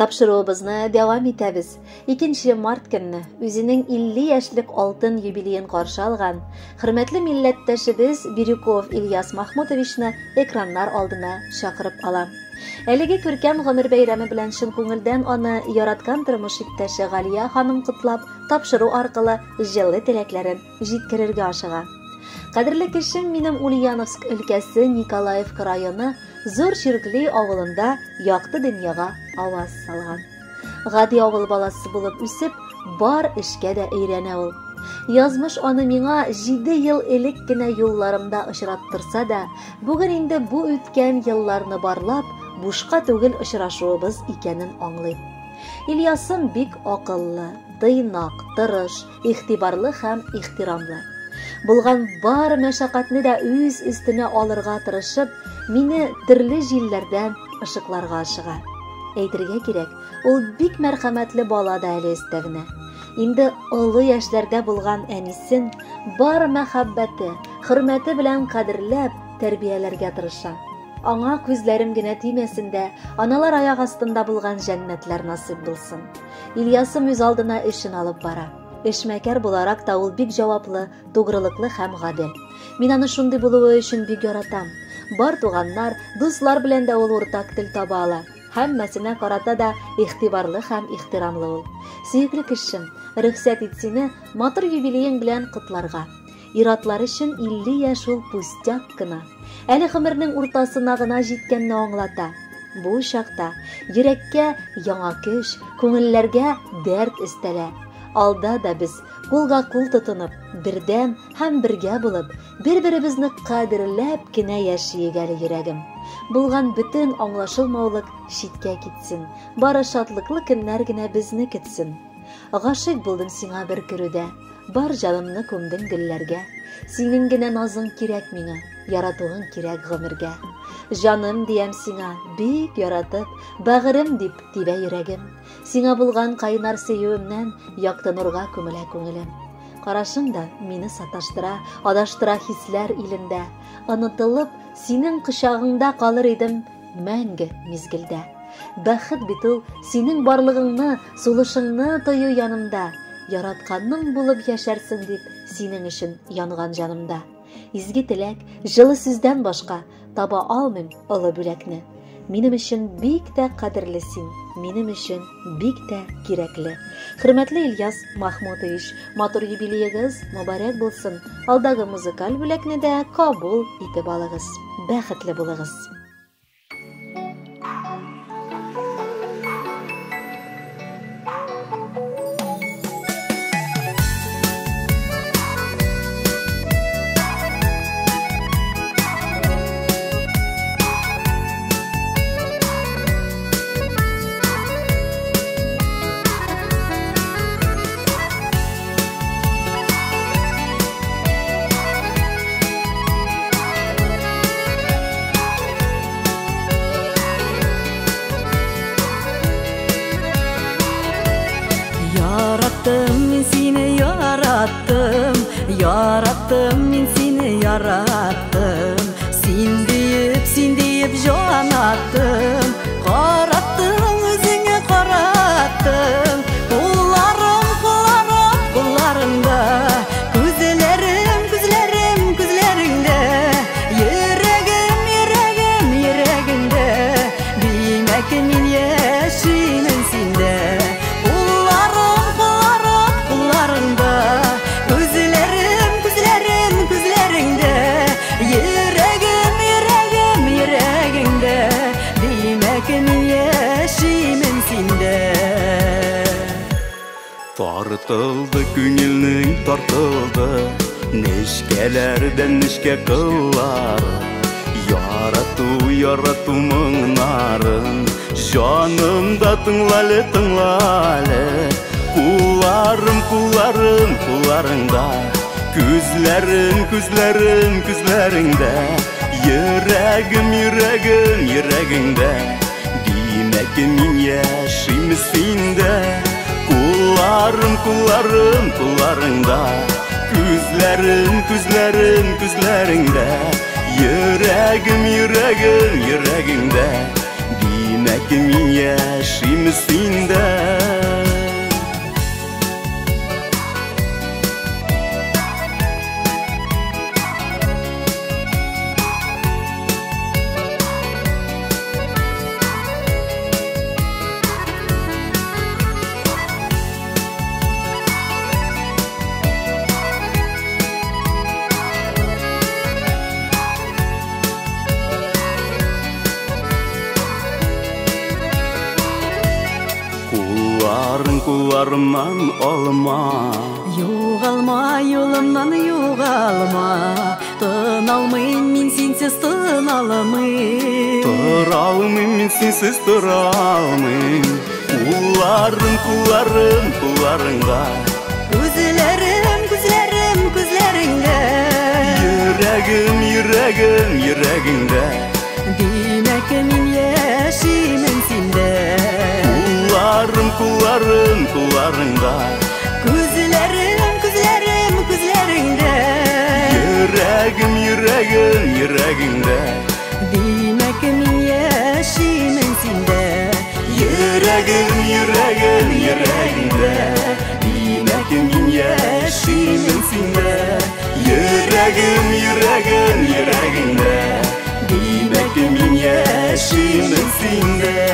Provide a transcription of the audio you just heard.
Тапшыруыбызны дәвам итәбез. 2 март көнне үзенең 50 яшьлек алтын юбилеен каршы алган хөрмәтле милләттәшебез Бирюков Ильяс Махмутовичны экраннар алдына чакырып алам. Әлеге күркәм гомер бәйрәме белән чын күңелдән аны яраткан тормыш иптәше Галия ханым котлап, тапшыру аркылы җылы теләкләрен җиткерергә ашыга. Кадерле кешем минем Ульяновск өлкәсе Николаевка районы Зур Чиркли авылында якты дөньяга аваз салган. Гади авыл баласы булып үсеп, бар эшкә дә өйрәнә ул. Язмыш аны миңа 7 ел элек кенә юлларымда очраттырса да, бүген инде бу үткән елларны барлап, бушка түгел очрашуыбыз икәнен аңлыйм. Ильясым бик акыллы, тыйнак, тырыш, игътибарлы һәм ихтирамлы. Булган бар мәшәкатьне дә үз өстенә алырга тырышып, мине төрле җилләрдән ышыкларга ашыга. Әйтергә кирәк, ул бик мәрхәмәтле бала да әле өстәвенә. Инде олы яшьләрдә булган әнисен бар мәхәббәте, хөрмәте белән кадерләп, тәрбияләргә тырыша. Аңа күзләрем генә тимәсен дә, аналар аяк астында булган җәннәтләр насыйп булсын. Ильясым үз алдына эшен алып бара. Эшмәкәр буларак та ул бик җаваплы, тугрылыклы һәм гадел. Мин аны шундый булуы өчен бик яратам. Бар туганнар, дуслар белән дә ул уртак тел таба ала. Һәммәсенә карата да игътибарлы һәм ихтирамлы ул. Сөекле кешем, рөхсәт ит сине матур юбилеең белән котларга. Ир-атлар өчен 50 яшь ул пустяк кына. Әле гомернең уртасына гына җиткәнне аңлата. Бу чакта йөрәккә яңа көч, күңелләргә дәрт өстәлә. Алда да без кулга кул тотынып, бердәм һәм бергә булып, бер-беребезне кадерләп кенә яшиек әле, йөрәгем. Булган бөтен аңлашылмаулык читкә китсен, бары шатлыклы көннәр генә безне көтсен. Гашыйк булдым сиңа бер керүдә, бар җанымны күмдең гөлләргә. Синең генә назың кирәк миңа, яратуың кирәк гомергә. Җаным диям сиңа, бик яратып, бәгырем дип тибә йөрәгем. Сиңа булган кайнар сөюемнән якты нурга күмелә күңелем. Карашың да мине саташтыра, адаштыра хисләр илендә. Онытылып, синең кочагыңда калыр идем мәңге мизгелдә. Бәхет бит ул синең барлыгыңны, сулышыңны тою янымда. Яратканың булып яшәрсең дип, синең өчен янган җанымда. Изге теләк, җылы сүздән башка таба алмыйм олы бүләкне. Минем өчен бик тә кадерле син, минем өчен бик тә кирәкле. Хөрмәтле Ильяс Махмутович, матур юбилеегыз мөбарәк булсын. Алдагы музыкаль бүләкне дә кабул итеп алыгыз. Бәхетле булыгыз. Яраттым мин сине, яраттым, яраттым мин сине, яраттым. Син диеп, син диеп җан аттым, караттым үзеңә караттым. Кулларым, кулларым, кулларыңда, күзләрем, күзләрем, күзләреңдә, йөрәгем, йөрәгем, йөрәгеңдә. Димәк, мин яшимен синдә. Кулларым, кулларым, кулларыңда, күзләрем, күзләрем, күзләреңдә, йөрәгем, йөрәгем, йөрәгеңдә. Димәк, мин яшимен синдә. Тартылды күңелнең тартылды, нечкәләрдән нечкә кыллар. Ярату, ярату моңнарын, җаным да тыңла әле, тыңла әле. Кулларым, кулларым, кулларыңда, күзләрем, күзләрем, күзләреңдә, йөрәгем, йөрәгем, йөрәгеңдә. Димәк, мин яшим синдә. Кулларым, кулларым, кулларыңда, күзләрем, күзләрем, күзләреңдә, йөрәгем, йөрәгем, йөрәгеңдә. Димәк, Димәк, мин яшим синдә. Кулларың кулларымнан алма, Югалма юлымнан, югалма. Тын алмыйм мин синсез, тын алмыйм. Тора алмыйм мин синсез, тора алмыйм. Кулларым, кулларым кулларыңда, Күзләрем, күзләрем күзләреңдә, Йөрәгем, йөрәгем йөрәгеңдә. Димәк, мин яшимен синдә. Кулларым, кулларым кулларыңда, Күзләрем, күзләрем күзләреңдә, Йөрәгем, йөрәгем йөрәгеңдә. Димәк, мин яшимен синдә. Йөрәгем, йөрәгем йөрәгеңдә. Димәк, мин яшимен синдә. Йөрәгем, йөрәгем йөрәгеңдә. Димәк, мин яшимен синдә.